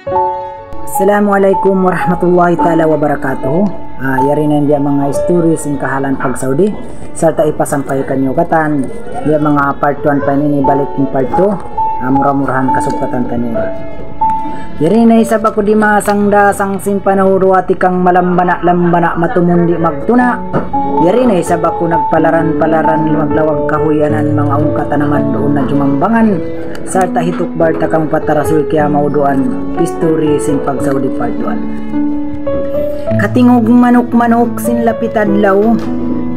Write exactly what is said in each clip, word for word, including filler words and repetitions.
Assalamu alaykum warahmatullahi taala wabarakatuh. Ah, yari na in biya' manga istori sin kahalan pag-Saudi. Sarta' hipasampay kaniyu katan, biya' manga part one pa ini, balik in part two. Ah, mura-murahan kasugpatan taniyu. Yari na isab aku di' masangda-sang sin panahuruwa tikang malambana-lambana matumundi magtuna. Yari na isab aku nagpalaran-palaran maglawag kahuyanan manga ungkat tanaman duun na jumambangan. Sarta' hitukbal ta kamu pa tarasul kiyamauduan istori sin pag-Saudi part one. Katingug manuk-manuk sin lapit adlaw,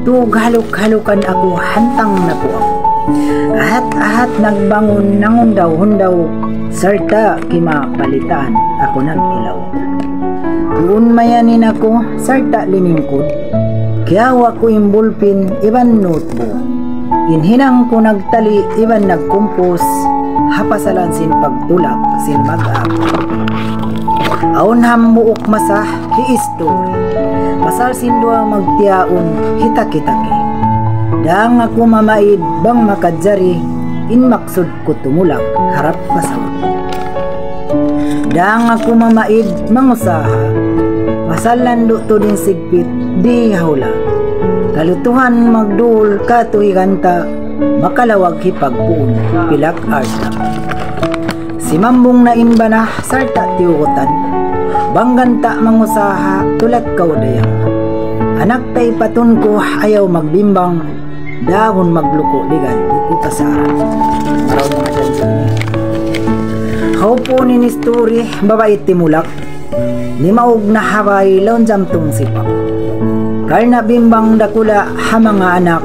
tug haluk-halukan aku hantang napuaw. Ahat-ahat nagbangun nangundaw-hundaw, sarta' kimapalitaan aku nag-ilaw. Duun mayan in aku, sarta' liningkud, kiyawa' ku in bulpin iban notebook. In hinang ku nagtali' iban nagkumpus, ha pasalan sin pagtulak sin mag-apu. Awn hambuuk masa hi istori, pasal sin duwa magtiyaun hitaki-taki. Dang aku mamaid bang makajari in maksud ku tumulak harap pa Saudi. Dang aku mamaid mangusaha, pasal landu' tuud in sigpit di ha hula'. Kalutuhan magduul katu' hi ganta', makalawag hipagpuun pilak alta'. Simambung na in bana sarta' tiyugutan, bang ganta' mangusaha tulak kaw dayang. Anak ta ipatun ku ayaw magbimbang, dahun magluku' ligan di' ku kasaran. Marayaw manga janji' niya. Hawpu' in istori, babai timulak, nimaug na ha bay laung jamtung sipak. Karna' bimbang dakula' ha manga anak,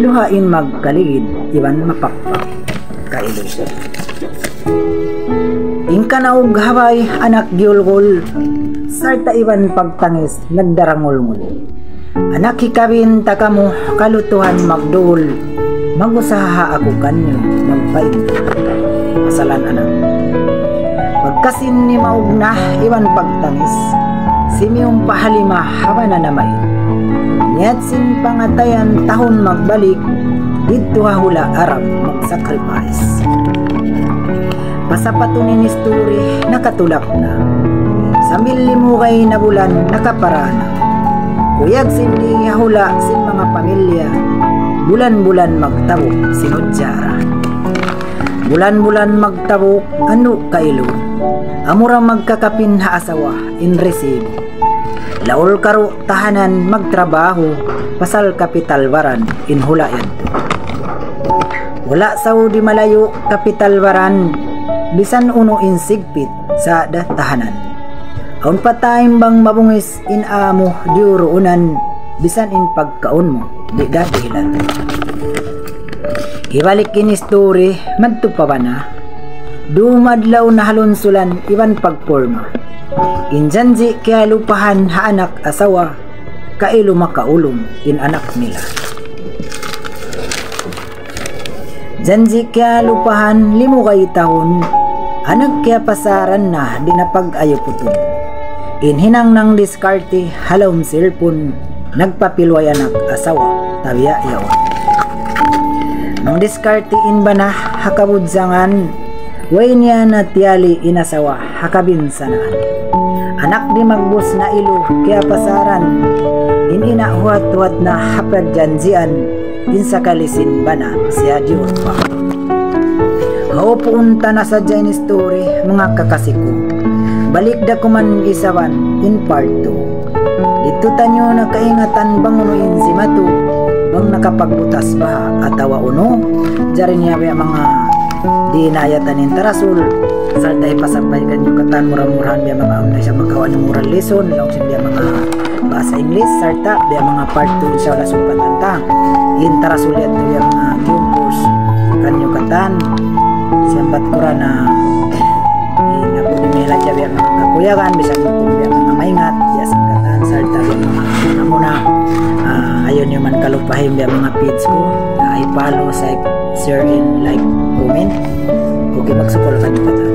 luha' in magkaligid iban mapakpak. Kailu. In kanaug ha bay anak giyulgul, sarta' iban pagtangis nagdarangulngul. Anak hikabin ta kamu kalutuhan magduul, mag-usaha aku kaniyu magpain. Pasalan anak. Pagkasin nimaug na iban pagtangis, simiyum pa ha lima ha bana namaid. Niyat sin pangatayan tahun magbalik, didtu ha hula' Arab mag-sacrifice. Pasapatun in istori nakatulak na. Sambil limugay na bulan nakaparana. Kuyag sin di ha hula' sin manga pamilya, bulan-bulan magtabuk sin udjara. Bulan-bulan magtabuk andu' kailu. Amura magkakapin ha asawa in resibo. Laul karu' tahanan magtrabahu pasal kapital baran in hula' yadtu. Hula' Saudi malayu' kapital baran, bisan unu in sigpit sa' da tahanan. Awn pa time bang mabungis in amu diyuruunan, bisan in pagkaun mu di' da dihilan. Hibalik in istori madtu pa bana. Dum adlaw na halunsulan iban pagporma. In janji' kiyalupahan ha anak asawa, kailu makaulung in anak nila. Janji' kiyalupahan limugay tahun, anak kiyapasaran na di' na pag-ayuputun. In hinang nangdiskarte ha lawm cellphone, nagpapilway anak asawa, tabiya' yaun. Mangdiskarte in bana ha kabudjangan, way niya na tiyali in asawa ha kabinsanaan. Anak di' magbus na ilu kiyapasaran, in ina' huwat-huwat na ha pagjanjian, in sakali sin bana siya diyurpa. Hawpuun ta na sadja in istori, manga kakasi ku. Balik da kuman isab in part two. Didtu taniyu na kaingatan bang unu in simatu, bang nakapagbutas baha' atawa unu. Jari niya biya' manga di' na ayatan in tarasul, sarta' hipasampay kaniyu katan mura-murahan biya' manga awn na siya makawa' niyu moral lesson, laung sin biya' manga bahasa English, sarta' biya' manga part two insya Allah sugpatan ta. In tarasul yadtu biya' manga tiyumpus kaniyu katan, sambat Qur'an na, in aku di' mihilad biya' manga kakuyagan, bisan aku biya' manga maingat, biya' sin katan, sarta' biya' manga muna-muna, ah, ayaw niyu man kalupahi biya' manga page ku, ah, i-follow, like, share, and like, comment. Okay, magsukul kaniyu katan.